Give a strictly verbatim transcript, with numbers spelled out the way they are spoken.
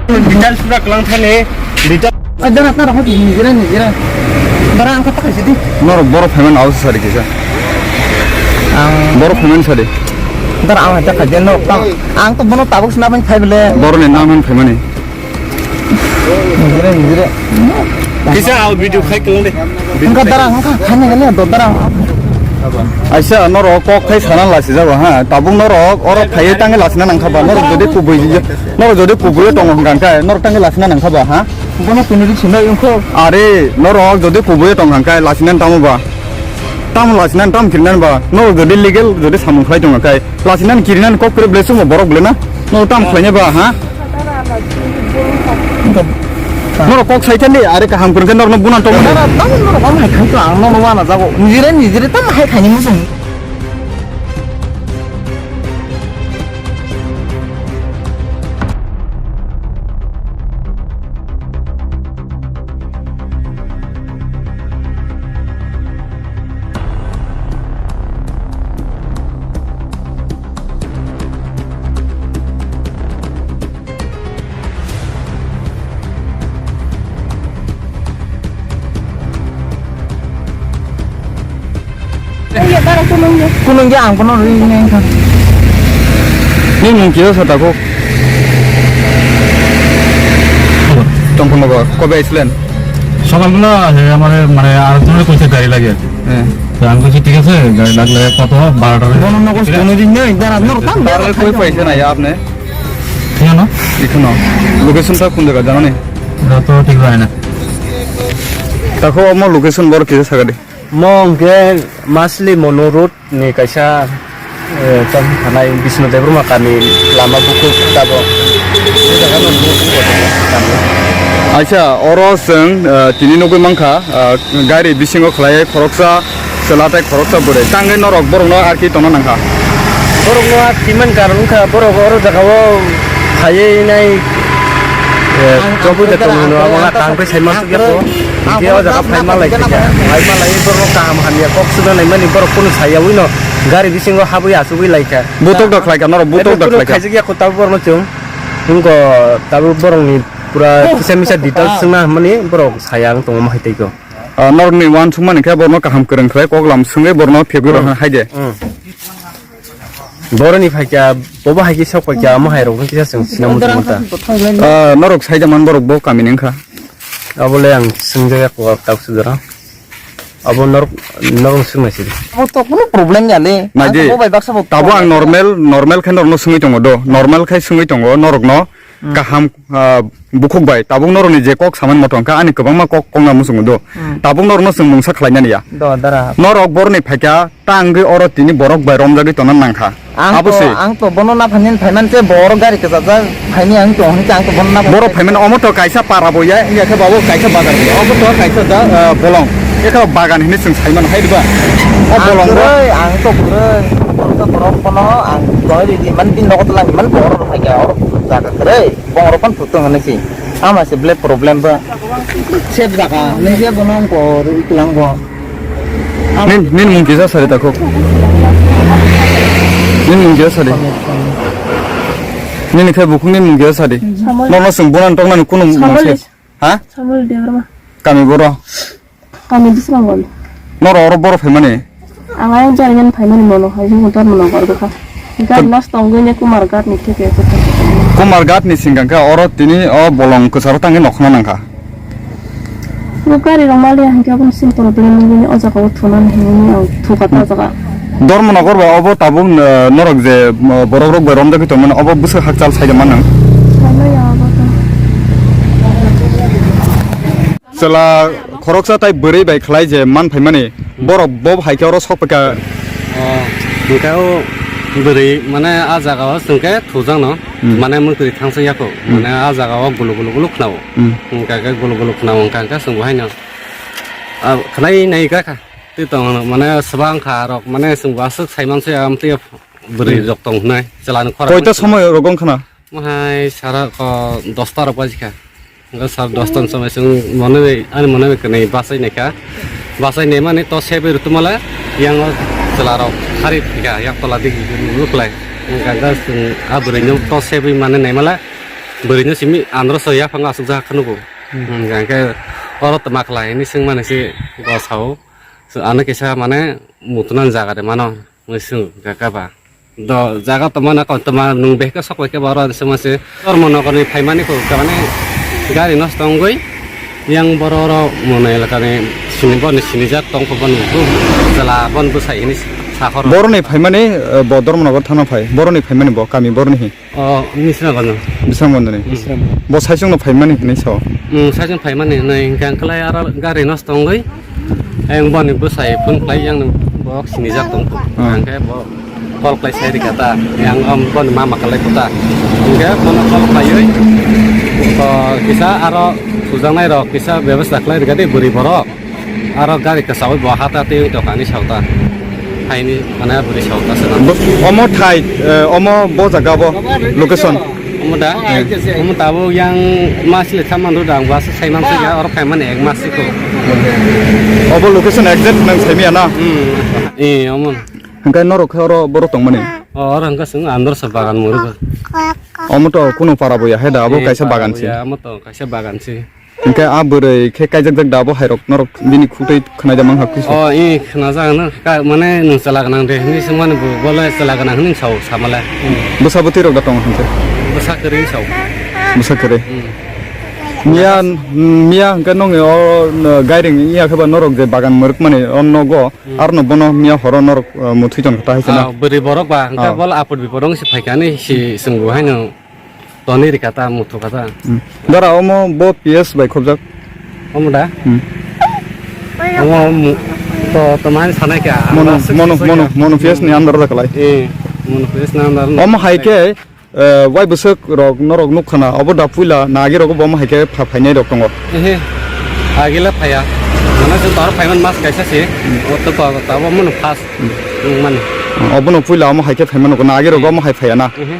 Detail sura kelang thani, detail. Dara, dara, hobi nijera, nijera. Dara, ang kata kaisa di. Norok borok phaimani ausa sari kisa. Ang borok phaimani sari. Dara, ang hata kaisa no. Ang to bono tabuk sina bai phai bele. Borok ni nam han phaimani. Nijera, nijera. Kisa au video khai kelang de. Engka dara, engka khani gale do dara. Aisa norok kok khai sana lasi jabo ha. Tabuk norok oro phaiye tangi lasina nangkha ba. Norok jodi kubui, norok jodi kubui tongo hwnkha khe norok tangi lasina nangkha ba ha. Bono kunu ri sinai engko. Are norok jodi kubui tong hwnkha khe lasina tamo ba. Tamo lasina tam kirnan ba. Norok jodi legal jodi samung khlai tong khe lasina kirinan kok kre ble sumo borok ble na. Norok tam khlaina ba ha. Norok kok sai thandi, are kaham kwrwngkhe norokno bunan tongmani. Dara, tamo norok tamo hai khankhe ang nono wana jago. Nijire, nijire tamo hai khaini muchung. Kunung ya, ang kono ri neng kha. Ni mung kisa sa tako. Tongkol nogor, kobe aislen? সকালবেলা, এ, আমার মানে আরেকজনের কইছে গাড়ি লাগে। হ্যাঁ। তো আমি কইছি, "ঠিক আছে, গাড়ি লাগলে কত?" বারোটা। বননগর কোনোদিন নেই, দাঁড়া, নর, থাম, তাহলে দাঁড়া, কই থাম। পাইছেন আইয়া আপনি? Iyano? Ikhono. Location ta kun jaga jano ni? Ito thik bai na. Tako omo location bor kisa sagadi. Mo hwnkhe Masli Mono Road ni kaisa, eh, tam thanai Bishnu Debbarma kami lama bukhuk tabo. Acha, oro chwng, eh, tini nugwi mankha, eh, gari bisingo khlaiwi khoroksa chwla tei khoroksa bwrwi. Tangwi norok borokno arki tongna nangkha. Borokno arki man karon wngkha, borok oro jagao phaiwi nai, eh, chobwi da tongmano abo wngkha, tang khe sai mansukya kho. Hingke o jaga phai malai kha, phai malai borok kaham hamya kok suna naimani borok kunu sayawi no gari bisingo habwi achugwi lai kha. Butok da khlai kha, norok butok da khlai kha. Khaijak ya kho tabuk borokno chwng. Hingko tabuk borokni pura kisa misa details swngna hwnmani borok saya wng tongma hai tei kho. Ah, norokni uansukmani khe borokno kaham kwrwng khlai kok lam swngwi borokno phegwi rw hai de. Boroni phaikya, bobo haikhe sok paikya, omo hai rok kisa chwng sinamung tongmanta. Ah, norok saida man borok bo kamini wngkha. Abole ang swngjak ya kok tak sujara. Abo norok, norok swngnaisidi. Abo to kuno problem ya le. Naidi. Ang bo bai baksa bo tabo ang problem ya. Normal, normal khe norokno swngwi tongo do. Normal khe swngwi tongo norokno. Hmm. Kaham, ah, bukhuk bai tabuk norokni je kok samani moto hwnkha ani kwbangma kok kokna muchungo do. Hmm. Tabuk norokno chwng mungsa khlainani ya. Do, dara. Norok boroni phaikha ta wngwi oro tini borok bai romjagwi tongna nangkha. Ang abo to, se. Ang to bono naphani phaimani se borok gari kwchajak phaini ang to hwnwi ang to bono naphani. Borok phaimani omo to kaisa para bo ya, wngya khe babo kaisa bazar bo ya. Obo to kaisa da, ah, bolong. Ekha bagan hinwi chwng saimano hai diba? O bolong bo. Ang kwrwi, ang to kwrwi. Borok to borok bono ang to ridi man bin nogo to langmani borok rok phaikha oro jaga kwrwi. Bongrok phano thutong hinwi si. Ama se ble problem ba. Sep jaga, nini je bono ang ko rwi tlang bo. Nin, nin mung kisa sari tako. Nin mung kisa sari. Nini khai bukhuk nin mung kisa sari. Samol. Nono sung bonan tong nani kuno mung Samol se. Is-, ha? Samol Debbarma. Kami boro. Kami Bisramganj. Noro oro boro phaimani? Ang ayang jarigan phaimani mono hai, jung tor mono gor bwkha. Gari Kom- last tongwi ne Kumar Ghat ni theke. Kumar Ghat ni singkang kha oro tini o bolong kwcharo tangwi nokhna nangkha. Bo gari rok mali hangke aboni sin problem wngwi o jaga o thunani hinwi ang thuka ta jaga. Dharmanagar bai obo tabuk, eh, norok je, eh, borok rok bai romjagwi tongmani obo bwswk hakchal saida mannang. Saimaya obo to. Chwla khoroksa tai bwrwi bai khlai je man phaimani, borok bo hai khe oro sok phaikha. O, hwnkhe o bwrwi mane a jaga o chwng khe thujakno, hmm, mane mwtwi thangsa yako. Hmm. Mane a jaga o gulu gulu gulu khnao. Hmm. Hwnkhe khe gulu gulu khnao hwnkha hwnkhe chwng bo haino, a, khlai nai kha kha. Twi tong mane swbang kha rok mane chwng bo aswk sai manse amtwi bwrwi, hmm, rok tong hwnai chwla ni khorang. Koita somoi rok wng khna? Mohai sara ko dosta rok baji kha. Hwnkhe sara dosta ni somoi chwng mone bai, ani mone bai kwnwi bachai nai kha. Bachai nai mani to sebwi rwtwmale yang o chwla rok hari thika yak tola digi nuklai. Hwnkhe chwng a bwrwi no to sebwi mane nai male. Bwrwino simi andro so yaphang aswk jak kha nugo. Hmm. Hmm, hwnkhe oro tma khlai hinwi swngmani se go sao. So, ano kisa mane mutunan jaga de mano. Mui swng kaka ba. Do jaga tongmani kontoma nwng behka sok bai khe ba oro se mase Dharmanagarni phaimani kok mane gari nosto wngwi yang borok oro mono elakani sini borni sinijak tongkha bono chwla bono bwsai hinwi sa horo. Boroni phaimani, eh, bo Dharmanagar thana phai. Boroni phaimani bo kami boroni hi. O Misrangano. Bisramgondoni. Hmm. Bo saichungno phaimani hinwi sao. Hmm, saichung phaimani hinwi hwnkhe ang kwlai aro gari nosto wngwi. Ayang boni bwsai phone khlai yang bok sinijak tong. Hmm. Hwnkhe bo call khlai sai rikha ta. Yang am boni mama khlai kota. Hwnkhe bono call khlaiwi. To kisa aro sujaknai rok kisa bebasta khlai rikha de bwrwi borok. Aro gari kwchao bo hata twi tongkha ni sauta. Haini mane bwrwi sauta se. Bo-, omo thai, eh, omo bo jaga bo location. Omo da? Eh. Omo tabuk yang mas le thaman ro dang ba se sai man se ya oro khai man ek mas ko. Obo location exact nang sai miya na? Hmm. Eh, omo. Hwnkhe norok khe oro borok tongmani? O, oro hwnkhe chwng andro sa bagan muru. Omo to kuno para bo ya hai da, abo kaisa bagan se. Eh, para bo ya, omo to kaisa bagan se. Hwnkhe a bwrwi khe kaijakjak da abo hairok norok bini khutui khwnai da mang hakhe se. O, i khwnajak no, ka, mane nwng chwla gwnang de hinwi swngmani bo, bo le chwla gwnang hinwi sao samale. Bwsa bwtwi rok da tongo hwnkhe? Bwsa kwrwi sao. Bwsa kwrwi. Hmm. Miya, miya hwnkhe nongni o, no, gairing iya khe ba norok je bagan mwrwkmani o nogo, hmm, arno bono miya horo norok, uh, muthwi ton kha ta hai se na? Ah, bwrwi borok ba hwnkhe, ah, bo le apot bipot wng se phaikha hinwi se swngbo haino. Toni rika ta, muthu kha ta. Hmm. Dara omo bo P S bai khobjak. Omo da? Hmm. Omo mu-, to, to man sanai kha. Mono, mono, mono, mono P S ni under da kalai. Eh, mono P S ni under. Omo hai khe, eh, wai bwswk rok norok nuk khana, obo da puila nagi rogo bo omo hai khe pha phainai rok tongo. Ehe. Agila phaya. Mana jwng tor phaiman mas kaisa se. Hmm. O to pa, ta bo mono fast. Hmm. Mani. Obo no puila omo hai khe phaimano, nagi rogo omo hai phaya na. Ehe.